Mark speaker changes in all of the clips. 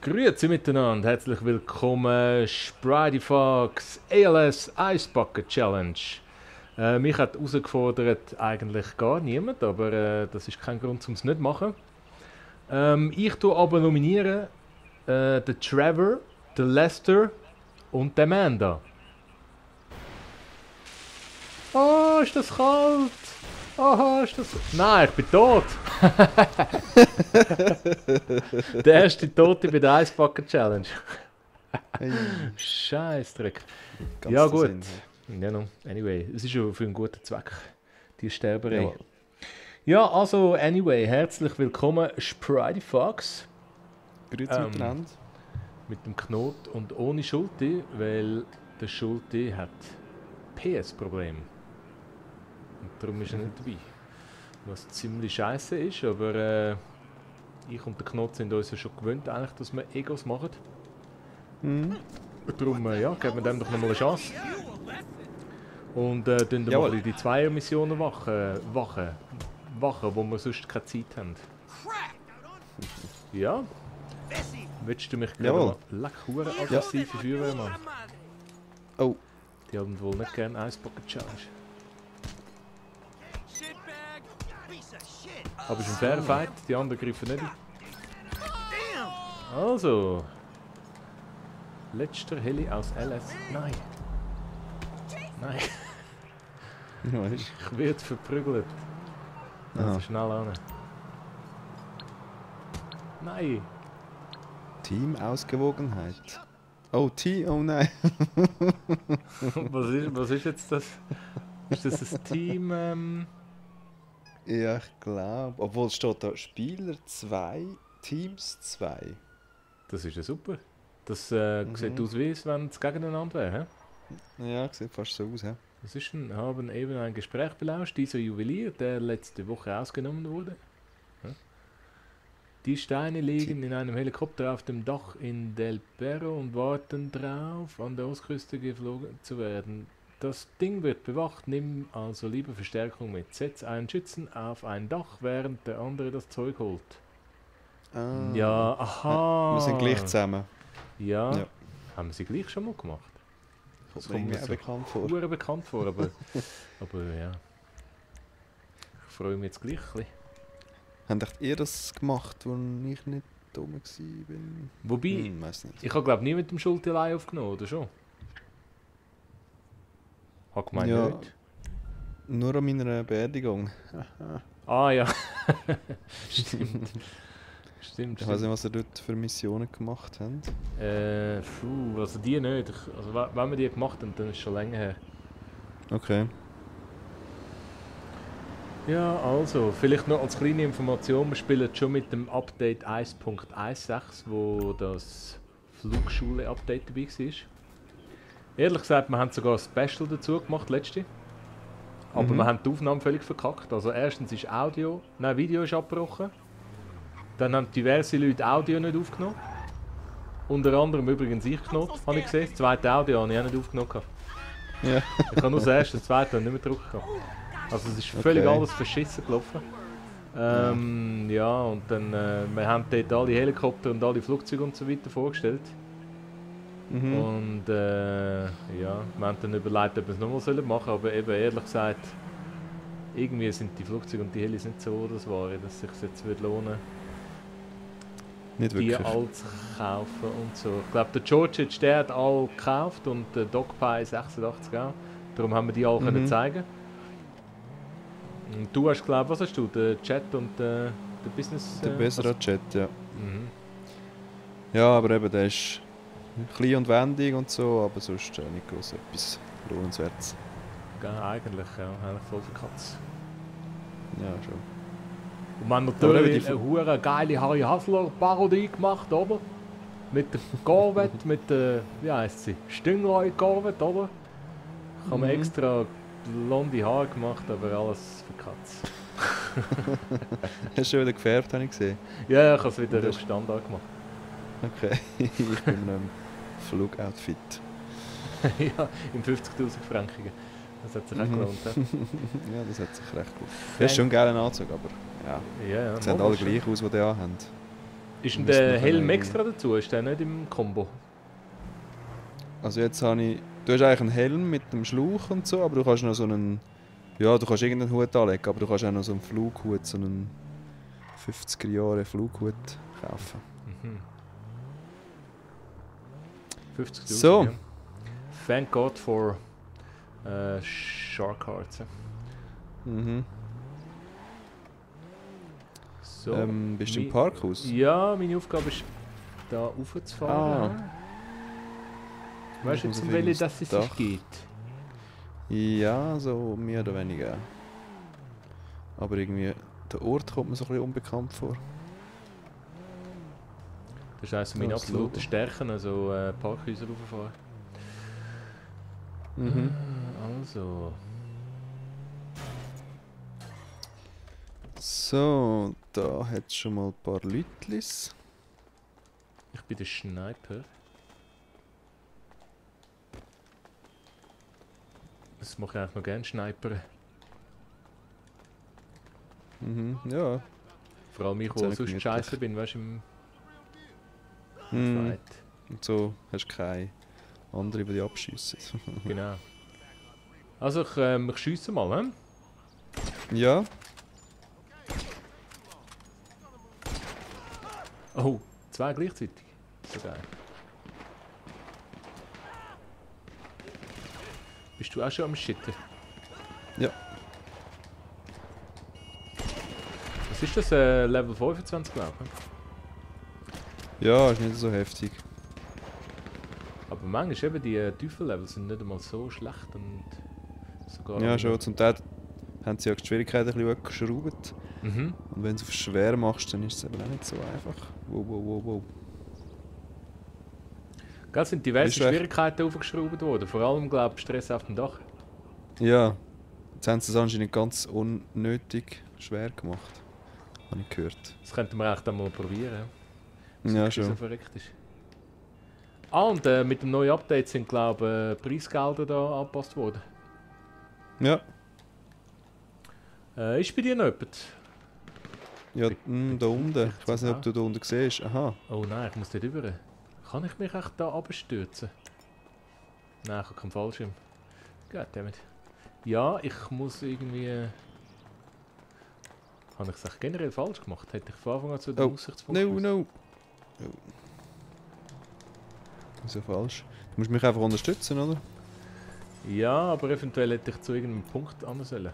Speaker 1: Grüezi miteinander, herzlich willkommen, Spridey Fox ALS Ice Bucket Challenge. Mich hat herausgefordert eigentlich gar niemand, aber das ist kein Grund, um es nicht zu machen. Ich tue aber nominieren den Trevor, den Lester und den Amanda. Oh, ist das kalt! Oh, ist das... Nein, ich bin tot! Der erste Tote bei der Ice Bucket Challenge. Scheißdreck. Ja gut. Ja, no. Anyway, es ist ja für einen guten Zweck, die Sterberei. Ja, also anyway, herzlich willkommen Spridey Fox.
Speaker 2: Grüezi miteinander.
Speaker 1: Mit dem Knot und ohne Schulti, weil der Schulti hat PS-Problem. Und darum ist er nicht dabei. Was ziemlich scheiße ist, aber ich und der Knot sind uns ja schon gewöhnt, eigentlich, dass wir Egos machen. Darum ja, geben wir dem doch nochmal eine Chance. Und tun wir mal die Zweier-Missionen wachen, wo wir sonst keine Zeit haben. Ja? Willst du mich gerade leck hure aggressive führen, Mann?
Speaker 2: Oh.
Speaker 1: Die haben wohl nicht gerne Ice Bucket Challenge. Aber es ist ein fairer Fight, die anderen greifen nicht. Also. Letzter Heli aus LS. Nein. Nein. Ich werde verprügelt. Also schnell an. Nein.
Speaker 2: Teamausgewogenheit. Oh, oh nein.
Speaker 1: Was ist jetzt das? Ist das ein Team?
Speaker 2: Ja, ich glaube. Obwohl es steht da Spieler 2, Teams 2.
Speaker 1: Das ist ja super. Das sieht aus, wie es, wenn es gegeneinander wäre.
Speaker 2: Ja, sieht fast so aus. He?
Speaker 1: Das ist haben eben ein Gespräch belauscht, dieser Juwelier, der letzte Woche ausgenommen wurde. Die Steine liegen in einem Helikopter auf dem Dach in Del Perro und warten drauf, an der Ostküste geflogen zu werden. Das Ding wird bewacht, nimm also lieber Verstärkung mit. Setz einen Schützen auf ein Dach, während der andere das Zeug holt.
Speaker 2: Ah.
Speaker 1: Ja, aha.
Speaker 2: Wir sind gleich zusammen.
Speaker 1: Ja. Haben wir sie gleich schon mal gemacht?
Speaker 2: Das kommt mir bekannt vor.
Speaker 1: Bekannt vor, aber ja. Ich freue mich jetzt gleich ein bisschen.
Speaker 2: Habt ihr das gemacht, als ich nicht dumm war?
Speaker 1: Wobei,
Speaker 2: weiss nicht.
Speaker 1: ich habe glaube nie mit dem Schulte allein aufgenommen, oder schon? Hat gemeint nicht.
Speaker 2: Nur an meiner Beerdigung.
Speaker 1: Ah ja. Stimmt.
Speaker 2: Ich weiß nicht, was ihr dort für Missionen gemacht habt.
Speaker 1: Also die nicht. Also wenn wir die gemacht haben, dann ist es schon länger her.
Speaker 2: Okay. Ja,
Speaker 1: also, vielleicht noch als kleine Information, wir spielen schon mit dem Update 1.16, wo das Flugschule-Update dabei war. Ehrlich gesagt, wir haben sogar ein Special dazu gemacht, letzte. Aber wir haben die Aufnahme völlig verkackt. Also erstens ist Video ist abgebrochen. Dann haben diverse Leute Audio nicht aufgenommen. Unter anderem übrigens ich Knot, habe ich gesehen. Das zweite Audio habe ich auch nicht aufgenommen.
Speaker 2: Ja.
Speaker 1: Ich habe nur das erste, das zweite nicht mehr drücken. Also es ist völlig alles verschissen gelaufen. Ja, und dann wir haben dort alle Helikopter und alle Flugzeuge und so weiter vorgestellt. Und ja, wir haben dann überlegt, ob wir es nochmal machen sollen, aber eben ehrlich gesagt, irgendwie sind die Flugzeuge und die Helis nicht so das Wahre, dass es sich jetzt lohnen
Speaker 2: nicht
Speaker 1: die
Speaker 2: wirklich.
Speaker 1: alle zu kaufen und so. Ich glaube, der Georgic, der hat alle gekauft und der DocPie 86 auch. Darum haben wir die alle können zeigen. Und du hast, glaube was hast du? Den Chat und den Business...
Speaker 2: Der bessere Chat, ja. Ja, aber eben, der ist klein und wendig und so, aber sonst nicht groß etwas lohnenswertes.
Speaker 1: Ja, eigentlich voll für Katz.
Speaker 2: Ja, schon.
Speaker 1: Und man hat natürlich eine hure geile Harry Hassler Parodie gemacht, oder? Mit der Corvette, mit der, wie heisst sie? Stingray Corvette, oder? Ich habe mir extra blonde Haare gemacht, aber alles für Katz.
Speaker 2: Hast du wieder gefärbt, habe ich gesehen?
Speaker 1: Ja, ich habe es wieder auf Standard gemacht.
Speaker 2: Okay, ich bin in einem Flugoutfit.
Speaker 1: Ja, in 50'000 Franken. Das hat sich auch gelohnt.
Speaker 2: Ja, das hat sich recht gut. Das ist schon ein geiler Anzug, aber ja.
Speaker 1: Ja,
Speaker 2: sehen alle gleich aus, die die anhaben.
Speaker 1: Ist denn
Speaker 2: müssen
Speaker 1: der
Speaker 2: noch
Speaker 1: Helm
Speaker 2: einen-
Speaker 1: extra dazu? Ist der nicht im Combo?
Speaker 2: Also jetzt habe ich... Du hast eigentlich einen Helm mit einem Schlauch und so, aber du kannst noch so einen... Ja, du kannst irgendeinen Hut anlegen, aber du kannst auch noch so einen Flughut, so einen 50er Jahre Flughut kaufen.
Speaker 1: Mhm. 50.000,
Speaker 2: So.
Speaker 1: ja. Thank God for Shark Hearts.
Speaker 2: Mhm.
Speaker 1: So.
Speaker 2: Bist du im
Speaker 1: Mi-
Speaker 2: Parkhaus?
Speaker 1: Ja, meine Aufgabe ist, da raufzufahren. Weißt du
Speaker 2: muss
Speaker 1: jetzt,
Speaker 2: auf
Speaker 1: um welche
Speaker 2: irgendein
Speaker 1: das es
Speaker 2: Dach.
Speaker 1: sich geht?
Speaker 2: Ja, so mehr oder weniger. Aber irgendwie, der Ort kommt mir so ein bisschen unbekannt vor.
Speaker 1: Das ist eines
Speaker 2: Ja,
Speaker 1: meiner
Speaker 2: das
Speaker 1: absoluten
Speaker 2: Logo.
Speaker 1: Stärken, also Parkhäuser rauffahren.
Speaker 2: Mhm.
Speaker 1: Also.
Speaker 2: So, da hat es schon mal ein paar Leutlis.
Speaker 1: Ich bin der Sniper. Das mache ich eigentlich noch gerne, Sniper.
Speaker 2: Mhm, ja.
Speaker 1: Vor allem ich, wo
Speaker 2: Sehr
Speaker 1: sonst
Speaker 2: gemütlich.
Speaker 1: scheiße bin, weißt du, im
Speaker 2: Mhm.
Speaker 1: Fight.
Speaker 2: Und so hast du keine andere, die dich abschiessen.
Speaker 1: Genau. Also ich schiesse mal, hm?
Speaker 2: Ja,
Speaker 1: Oh, zwei gleichzeitig. So geil. Bist du auch schon am Shitten?
Speaker 2: Ja.
Speaker 1: Was ist das? Level 25, glaube ich.
Speaker 2: ja, ist nicht so heftig.
Speaker 1: Aber manchmal eben die Teufel-Level sind nicht einmal so schlecht und sogar...
Speaker 2: Ja,
Speaker 1: am-
Speaker 2: schon. Zum Teil haben sie ja die Schwierigkeit ein bisschen weggeschraubt.
Speaker 1: Mhm.
Speaker 2: Und wenn du es auf schwer machst, dann ist es eben auch nicht so einfach. Wow, wow, wow, wow.
Speaker 1: Gell, sind diverse
Speaker 2: Bist du echt-
Speaker 1: Schwierigkeiten aufgeschraubt worden. Vor allem, glaube ich, Stress auf dem Dach.
Speaker 2: Ja, jetzt haben sie es anscheinend ganz unnötig schwer gemacht. Habe ich gehört.
Speaker 1: Das könnten wir echt einmal probieren.
Speaker 2: Ja,
Speaker 1: So
Speaker 2: schon.
Speaker 1: verreckt ist. Ah, und mit dem neuen Update sind, glaube ich, Preisgelder da angepasst worden.
Speaker 2: Ja,
Speaker 1: Ist bei dir noch jemand?
Speaker 2: ja
Speaker 1: Be-
Speaker 2: da unten. Ich weiß nicht, ob
Speaker 1: Ah.
Speaker 2: du da unten siehst. Aha.
Speaker 1: Oh nein, ich muss dort rüber. Kann ich mich echt da abstürzen? Nein, ich habe keinen Fallschirm. Goddammit. Ja, ich muss irgendwie... Habe ich es echt generell falsch gemacht? Hätte ich von Anfang an zu dem
Speaker 2: Oh,
Speaker 1: Aussichtspunkt
Speaker 2: No,
Speaker 1: gewusst?
Speaker 2: no. Oh. Das ist ja falsch. Du musst mich einfach unterstützen, oder?
Speaker 1: Ja, aber eventuell hätte ich zu irgendeinem Punkt an sollen.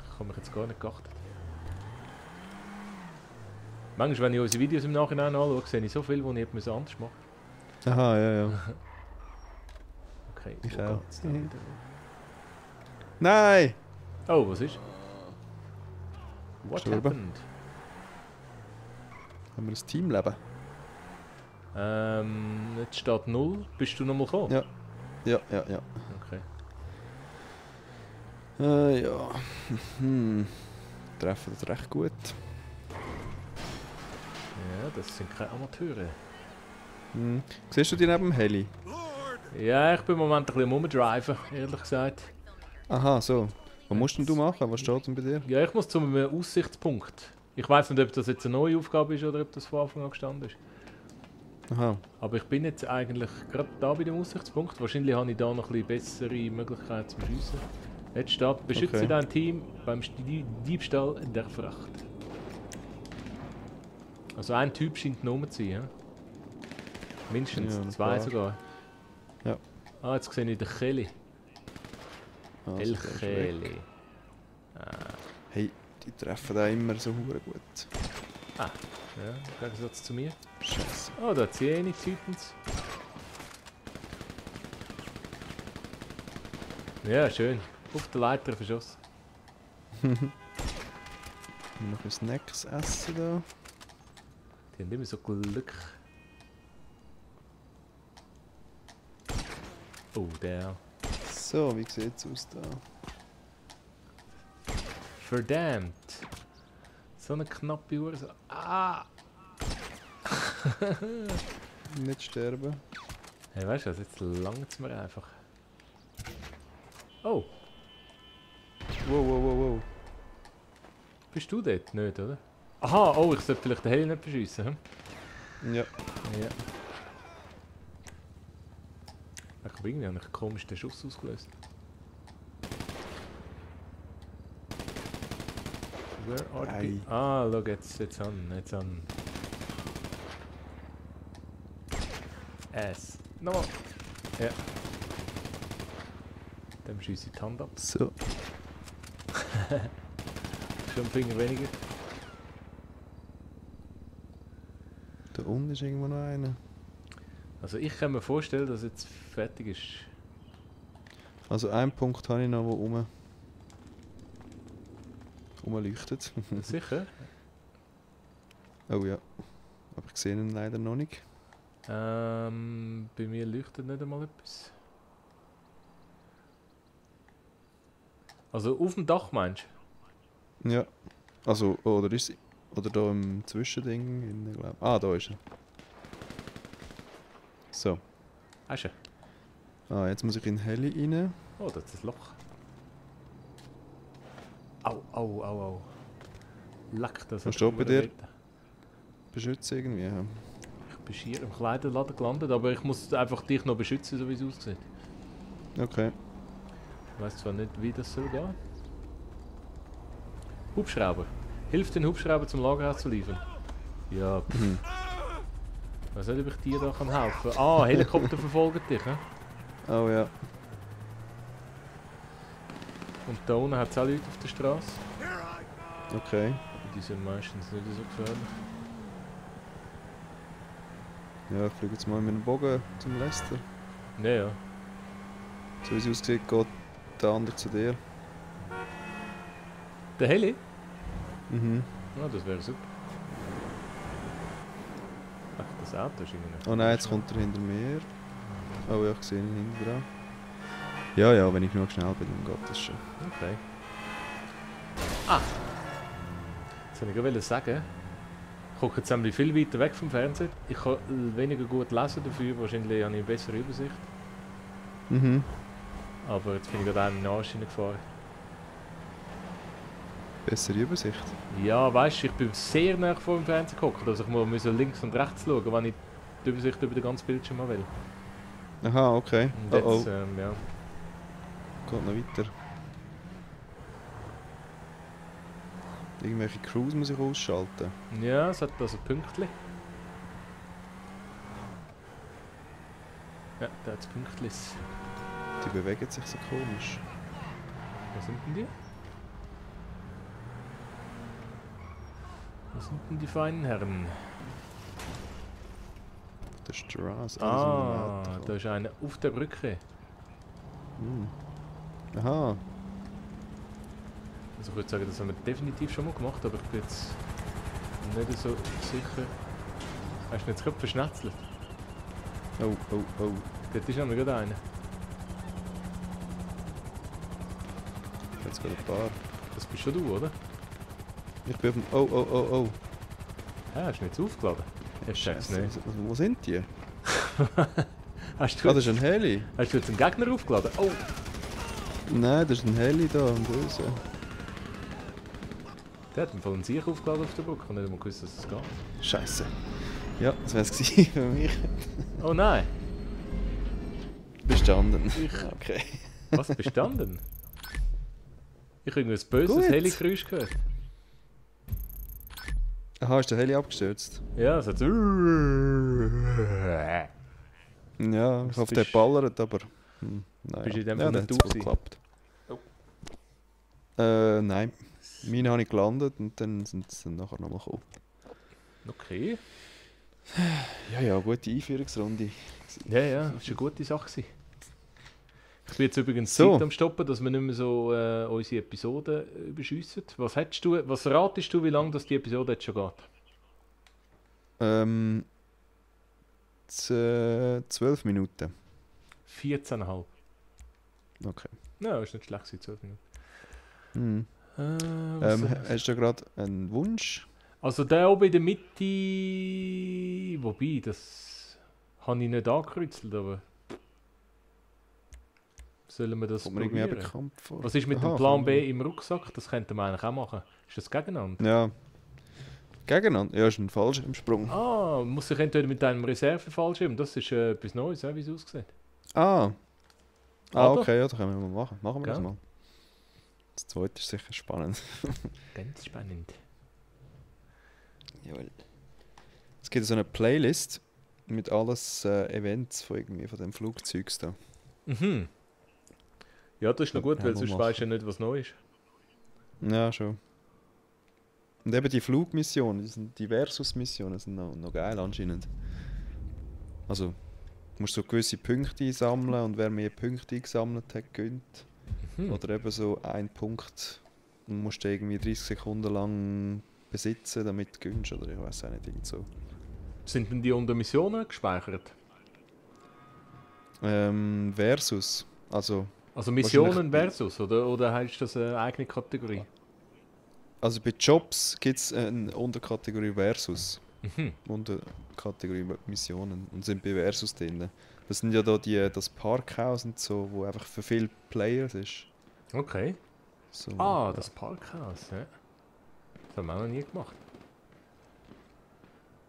Speaker 1: Ich habe mich jetzt gar nicht geachtet. Manchmal, wenn ich unsere Videos im Nachhinein anschaue, sehe ich so viel, die ich hätte anders machen müssen.
Speaker 2: Aha, ja, ja.
Speaker 1: Okay,
Speaker 2: Ich
Speaker 1: wo
Speaker 2: auch.
Speaker 1: geht's da wieder?
Speaker 2: Nein!
Speaker 1: Oh, was ist? What
Speaker 2: Gestorben.
Speaker 1: happened?
Speaker 2: Haben wir ein Teamleben?
Speaker 1: Jetzt steht 0. Bist du nochmal gekommen?
Speaker 2: Ja. Ja, ja, ja.
Speaker 1: Okay.
Speaker 2: Ja. Treffen das recht gut.
Speaker 1: Ja, das sind keine Amateure.
Speaker 2: Hm. Siehst du die neben dem Heli?
Speaker 1: Ja, ich bin im Moment ein bisschen am Rumdriven, ehrlich gesagt.
Speaker 2: Aha, so. Was musst denn du machen? Was steht denn bei dir?
Speaker 1: Ja, ich muss zu einem Aussichtspunkt. Ich weiß nicht, ob das jetzt eine neue Aufgabe ist oder ob das von Anfang an gestanden ist.
Speaker 2: Aha.
Speaker 1: Aber ich bin jetzt eigentlich gerade da bei dem Aussichtspunkt. Wahrscheinlich habe ich da noch ein bisschen bessere Möglichkeiten zum Schiessen. Jetzt steht, beschütze
Speaker 2: Okay.
Speaker 1: dein Team beim Diebstahl der Fracht. Also ein Typ scheint genommen zu sein, ja? Mindestens
Speaker 2: Ja, ein
Speaker 1: zwei
Speaker 2: paar.
Speaker 1: sogar.
Speaker 2: Ja.
Speaker 1: Ah, jetzt sehe ich den Kelly.
Speaker 2: Also,
Speaker 1: El
Speaker 2: der ist weg.
Speaker 1: Kelly.
Speaker 2: Hey, die treffen da immer so hure gut.
Speaker 1: Ja, im Gegensatz zu mir.
Speaker 2: Scheiße.
Speaker 1: Oh, da Zähne Typens. Ja, schön. Auf der Leiter verschossen.
Speaker 2: Noch ein Snacks essen da.
Speaker 1: Die haben immer so Glück. Oh, der.
Speaker 2: So, wie sieht's aus da?
Speaker 1: Verdammt. So eine knappe Uhr. So. Ah!
Speaker 2: Nicht sterben.
Speaker 1: Hey, weißt du was? Jetzt langt es mir einfach. Oh,
Speaker 2: Wow, wow, wow, wow.
Speaker 1: bist du dort? Nicht, oder? Aha, oh, ich sollte vielleicht den Heli nicht verschiessen. Hm?
Speaker 2: Ja.
Speaker 1: Ja. Ich habe irgendwie einen komischen Schuss ausgelöst. Where are the
Speaker 2: Ei.
Speaker 1: Ah, schau jetzt an. Ass. Nochmal. Ja. Dem schiesse ich die Hand ab.
Speaker 2: So.
Speaker 1: Schon ein Finger weniger.
Speaker 2: Da unten ist irgendwo noch einer.
Speaker 1: Also ich kann mir vorstellen, dass jetzt fertig ist.
Speaker 2: Also einen Punkt habe ich noch, der rumleuchtet.
Speaker 1: Sicher?
Speaker 2: Oh ja. Aber ich sehe ihn leider noch nicht.
Speaker 1: Bei mir leuchtet nicht einmal etwas. Also auf dem Dach meinst du?
Speaker 2: Ja. Also, oder ist sie? Oder da im Zwischending, glaub. Ah, da ist er. So.
Speaker 1: Hast du?
Speaker 2: Ah, jetzt muss ich in Heli rein.
Speaker 1: Oh, das ist ein Loch. Au. Leck, das
Speaker 2: Was
Speaker 1: hat
Speaker 2: steht bei dir?
Speaker 1: weh.
Speaker 2: Beschützen irgendwie. Ja.
Speaker 1: Ich bin schier im Kleiderladen gelandet, aber ich muss einfach dich noch beschützen, so wie es aussieht.
Speaker 2: Okay.
Speaker 1: Ich weiß zwar nicht, wie das soll gehen. Hubschrauber. Hilft den Hubschrauber zum Lagerhaus zu liefern? Ja, pff.
Speaker 2: Mhm.
Speaker 1: Ich weiß nicht, ob ich dir da kann helfen kann. Ah, Helikopter verfolgt dich, ne?
Speaker 2: Oh ja.
Speaker 1: Und da unten hat es auch Leute auf der Straße.
Speaker 2: Okay.
Speaker 1: Aber die sind meistens nicht so gefährlich.
Speaker 2: Ja, ich fliege jetzt mal mit dem Bogen zum Lester.
Speaker 1: Ja.
Speaker 2: So wie es aussieht, geht der andere zu dir.
Speaker 1: Der Heli?
Speaker 2: Mhm.
Speaker 1: Ja, das wäre super. Ach, das Auto ist irgendwie nicht.
Speaker 2: Oh nein, jetzt kommt er hinter mir. Oh ja, ich sehe ihn hinten dran. Ja, ja, wenn ich genug schnell bin, dann geht das schon.
Speaker 1: Okay. Ah! Das wollte ich gerade sagen. Ich gucke jetzt nämlich viel weiter weg vom Fernsehen. Ich kann weniger gut lesen dafür, wahrscheinlich habe ich eine bessere Übersicht.
Speaker 2: Mhm.
Speaker 1: Aber jetzt bin ich gerade einen in den Arsch hineingefahren.
Speaker 2: Bessere Übersicht.
Speaker 1: Ja, weißt du, ich bin sehr nah vor dem Fernsehen geguckt, also ich muss links und rechts schauen, wenn ich die Übersicht über den ganzen Bildschirm haben will.
Speaker 2: Aha, okay.
Speaker 1: Und
Speaker 2: Oh
Speaker 1: jetzt,
Speaker 2: oh,
Speaker 1: ja.
Speaker 2: geht noch weiter. Irgendwelche Crews muss ich ausschalten.
Speaker 1: Ja, es hat also Pünktchen. Ja, da hat es Pünktlis.
Speaker 2: Die bewegen sich so komisch.
Speaker 1: Was sind denn die? Was sind denn die feinen Herren?
Speaker 2: Auf der Straße.
Speaker 1: Ah, da ist einer auf der Brücke.
Speaker 2: Hm. Aha.
Speaker 1: Also ich würde sagen, das haben wir definitiv schon mal gemacht, aber ich bin jetzt nicht so sicher. Hast du ihn jetzt gerade verschnetzelt?
Speaker 2: Oh.
Speaker 1: Dort ist nämlich gerade einer.
Speaker 2: Jetzt gerade ein paar.
Speaker 1: Das bist schon du, oder?
Speaker 2: Ich bin auf dem... Oh.
Speaker 1: Ja, hast du ihn jetzt aufgeladen? Ich check's
Speaker 2: Scheiße,
Speaker 1: nicht.
Speaker 2: wo sind die?
Speaker 1: Hast
Speaker 2: Ah,
Speaker 1: du,
Speaker 2: das ist ein Heli.
Speaker 1: hast du jetzt einen Gegner aufgeladen? Oh!
Speaker 2: Nein, das ist ein Heli da, ein Böse.
Speaker 1: Der hat im Fall einen Sieg aufgeladen auf der Brücke. Ich habe nicht mal gewusst, dass es geht.
Speaker 2: Scheiße. Ja, das wäre es gewesen für mich.
Speaker 1: Oh nein!
Speaker 2: Bestanden. Okay.
Speaker 1: Was? Bestanden? Ich habe irgendwie ein böses
Speaker 2: Gut.
Speaker 1: Heli-Geräusch gehört.
Speaker 2: Aha, ist der Heli abgestürzt?
Speaker 1: Ja, es hat so...
Speaker 2: Ja, ich
Speaker 1: Was
Speaker 2: hoffe, der
Speaker 1: bist-
Speaker 2: ballert, aber... Naja.
Speaker 1: Bist du in dem
Speaker 2: ja,
Speaker 1: Fall
Speaker 2: dann
Speaker 1: nicht
Speaker 2: hat's
Speaker 1: du
Speaker 2: wohl
Speaker 1: gewesen?
Speaker 2: geklappt. Nein. Meine habe ich gelandet und dann sind sie dann nachher nochmal gekommen.
Speaker 1: Okay.
Speaker 2: Ja, gute Einführungsrunde.
Speaker 1: Ja, das war eine gute Sache gewesen. Ich bin jetzt übrigens
Speaker 2: So.
Speaker 1: Zeit am Stoppen, dass wir nicht mehr so unsere Episoden überschiessen. Was ratest du, wie lange das die Episode jetzt schon geht?
Speaker 2: 12 Minuten.
Speaker 1: 14,5.
Speaker 2: Okay.
Speaker 1: Ja, ist nicht schlecht gewesen, 12 Minuten.
Speaker 2: Mhm.
Speaker 1: Was
Speaker 2: Hast du gerade einen Wunsch?
Speaker 1: also der oben in der Mitte... Wobei, das habe ich nicht angekreuzelt, aber... Sollen wir das
Speaker 2: Kommt mir irgendwie auch
Speaker 1: probieren?
Speaker 2: bekannt vor.
Speaker 1: Was ist mit
Speaker 2: Aha,
Speaker 1: dem Plan
Speaker 2: kann
Speaker 1: B im Rucksack? Das könnte man eigentlich auch machen. Ist das gegeneinander?
Speaker 2: Ja. Gegeneinander? Ja, ist ein Fallschirmsprung.
Speaker 1: Ah, muss sich entweder mit einem Reserve-Fallschirm, das ist etwas Neues, wie es aussieht.
Speaker 2: Ah.
Speaker 1: Oder?
Speaker 2: Okay, ja, das können wir mal machen. Machen wir das
Speaker 1: Ja.
Speaker 2: mal. Das zweite ist sicher spannend.
Speaker 1: Ganz spannend.
Speaker 2: Jawohl. Es gibt so eine Playlist mit alles Events von dem Flugzeugs da.
Speaker 1: Mhm. Ja, das ist noch gut,
Speaker 2: Ja,
Speaker 1: weil
Speaker 2: mal
Speaker 1: sonst
Speaker 2: machen.
Speaker 1: weisst du ja nicht, was neu ist.
Speaker 2: Ja, schon. Und eben die Flugmissionen, die Versus-Missionen sind noch geil anscheinend. Also, du musst so gewisse Punkte sammeln und wer mehr Punkte gesammelt hat, gewinnt.
Speaker 1: Mhm.
Speaker 2: Oder eben so ein Punkt und musst du irgendwie 30 Sekunden lang besitzen, damit du gewinnst. Oder ich weiß auch nicht, irgend so.
Speaker 1: Sind denn die unter Missionen gespeichert?
Speaker 2: Versus. Also
Speaker 1: Missionen
Speaker 2: wahrscheinlich-
Speaker 1: versus, oder heißt das eine eigene Kategorie?
Speaker 2: Also bei Jobs gibt es eine Unterkategorie Versus.
Speaker 1: Mhm.
Speaker 2: Unterkategorie Missionen. Und sind bei Versus drin. Das sind ja da das Parkhaus und so, wo einfach für viele Players ist.
Speaker 1: Okay.
Speaker 2: So,
Speaker 1: Ah,
Speaker 2: ja.
Speaker 1: das Parkhaus, ja. Das haben wir auch noch nie gemacht.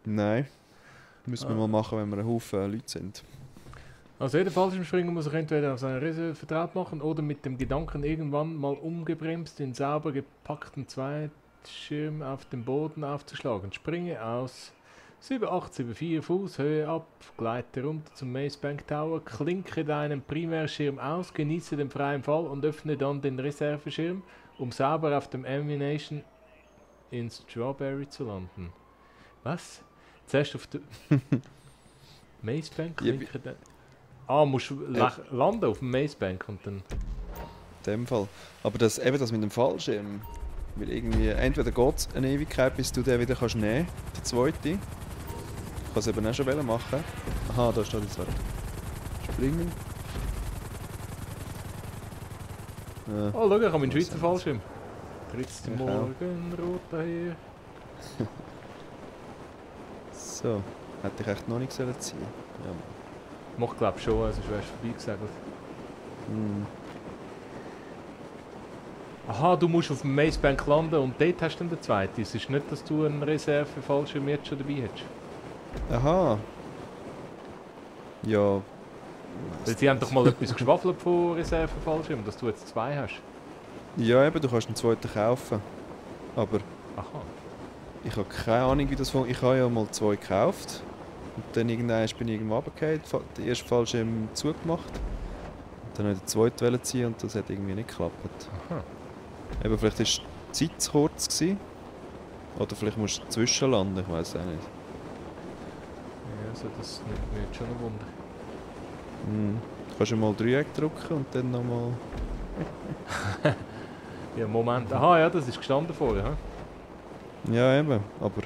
Speaker 2: Nein. Müssen wir mal machen, wenn wir ein Haufen Leute sind.
Speaker 1: Also jeder Fallschirmspringer muss sich entweder auf seine Reserve vertraut machen oder mit dem Gedanken irgendwann mal umgebremst den sauber gepackten Zweitschirm auf dem Boden aufzuschlagen. Springe aus 7,874 Fuß Höhe ab, gleite runter zum Macebank Tower, klinke deinen Primärschirm aus, genieße den freien Fall und öffne dann den Reserveschirm, um sauber auf dem Ammunition in Strawberry zu landen. Was? Zuerst auf der Macebank
Speaker 2: Ja,
Speaker 1: klinke dann... Ah, musst du landen auf dem Macebank und dann...
Speaker 2: In dem Fall. Aber das mit dem Fallschirm, weil irgendwie, entweder geht es eine Ewigkeit, bis du den wieder kannst nehmen kannst, der zweite. Ich kann es eben auch schon machen. Aha, da steht jetzt, warte. Springen. Ja.
Speaker 1: Oh, schau, ich habe meinen Schweizer
Speaker 2: Was
Speaker 1: Fallschirm. 13.
Speaker 2: Ich auch.
Speaker 1: Morgen, rot daher.
Speaker 2: So, hätte ich echt noch nicht ziehen sollen. Ja.
Speaker 1: Mach glaub schon, also sonst wärst du vorbeigesegelt.
Speaker 2: Hm.
Speaker 1: Aha, du musst auf dem Macebank landen und dort hast du dann den zweiten. Es ist nicht, dass du einen Reserve-Fallschirm jetzt schon dabei hast.
Speaker 2: Aha. Ja.
Speaker 1: Weil sie haben doch mal etwas geschwafelt von Reserve-Fallschirm, dass du jetzt zwei hast.
Speaker 2: Ja, eben, du kannst einen zweiten kaufen. Aber
Speaker 1: Aha.
Speaker 2: ich habe keine Ahnung, wie das funktioniert. Ich habe ja mal 2 gekauft. Und dann irgendwann bin ich irgendwo runtergefallen, den ersten Fallschirm zugemacht. Und dann wollte ich den zweiten ziehen und das hat irgendwie nicht geklappt.
Speaker 1: Aha.
Speaker 2: Eben, vielleicht war die Zeit zu kurz gewesen. Oder vielleicht musst du zwischenlanden, ich weiß auch nicht.
Speaker 1: Ja, also das nimmt mir jetzt schon ein Wunder.
Speaker 2: Du kannst ja mal Dreieck drücken und dann nochmal...
Speaker 1: Ja, Moment. Aha, ja, das ist gestanden vorher. He?
Speaker 2: Ja, eben. Aber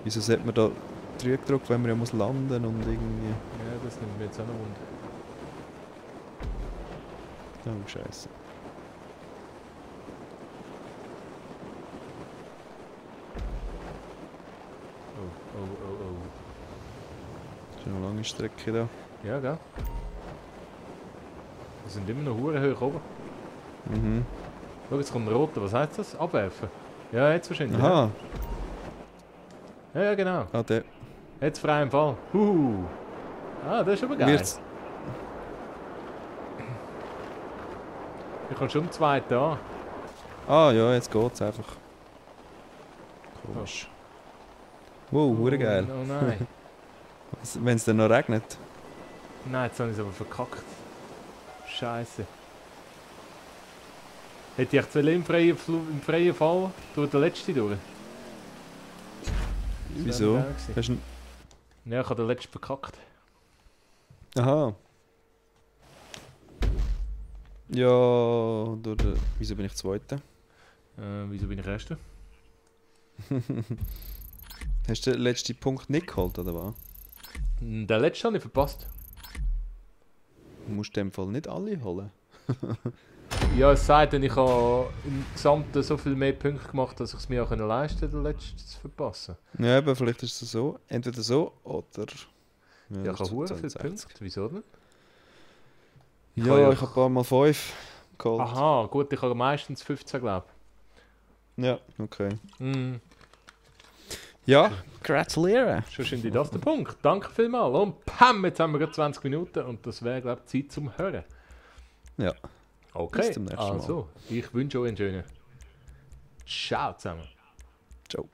Speaker 2: wieso sollte man da Dreieck drücken, wenn man ja muss landen und irgendwie...
Speaker 1: Ja, das nimmt mir jetzt auch ein Wunder.
Speaker 2: Oh, Scheiße.
Speaker 1: Oh, oh, oh, oh.
Speaker 2: Das ist eine lange Strecke da.
Speaker 1: Ja, gell? Wir sind immer noch hure hoch oben.
Speaker 2: Mhm.
Speaker 1: Schau, jetzt kommt ein roter. Was heißt das? Abwerfen? Ja, jetzt wahrscheinlich.
Speaker 2: Aha.
Speaker 1: Ja, ja, genau.
Speaker 2: Ah, der...
Speaker 1: Jetzt frei im Fall. Ah, das ist aber geil.
Speaker 2: Wird's...
Speaker 1: Ich kann schon einen zweiten an.
Speaker 2: Ah ja, jetzt geht's einfach. Komisch. Wow, hure geil.
Speaker 1: Oh nein.
Speaker 2: Wenn es dann noch regnet.
Speaker 1: Nein, jetzt habe ich es aber verkackt. Scheiße. Hätte ich jetzt im freien Fall durch den letzten durch? Das wär
Speaker 2: Wieso?
Speaker 1: noch geil gewesen.
Speaker 2: Hast du...
Speaker 1: Ja, ich habe den letzten verkackt.
Speaker 2: Aha. Ja, wieso bin ich Zweiter?
Speaker 1: Wieso bin ich Erster?
Speaker 2: Hast du den letzten Punkt nicht geholt, oder was?
Speaker 1: Den letzten habe ich verpasst.
Speaker 2: Du musst in dem Fall nicht alle holen.
Speaker 1: Ja, es sei denn, ich habe im Gesamten so viel mehr Punkte gemacht, dass ich es mir auch leisten konnte, den letzten zu verpassen.
Speaker 2: Ja, aber vielleicht ist es so. Entweder so oder...
Speaker 1: Ja, ich habe hure viele
Speaker 2: 62.
Speaker 1: Punkte. Wieso denn?
Speaker 2: Ja,
Speaker 1: ja-
Speaker 2: ich habe ein paar Mal 5 geholt.
Speaker 1: Aha, gut, ich habe meistens 15, glaube
Speaker 2: Ja, okay.
Speaker 1: ich. Mhm.
Speaker 2: Ja, gratuliere.
Speaker 1: Schon finde ich das der Punkt. Danke vielmals. Und pam, jetzt haben wir gerade 20 Minuten und das wäre, glaube ich, Zeit zum Hören.
Speaker 2: Ja.
Speaker 1: Okay,
Speaker 2: Bis zum nächsten Mal.
Speaker 1: also, ich wünsche euch einen schönen Ciao zusammen.
Speaker 2: Ciao.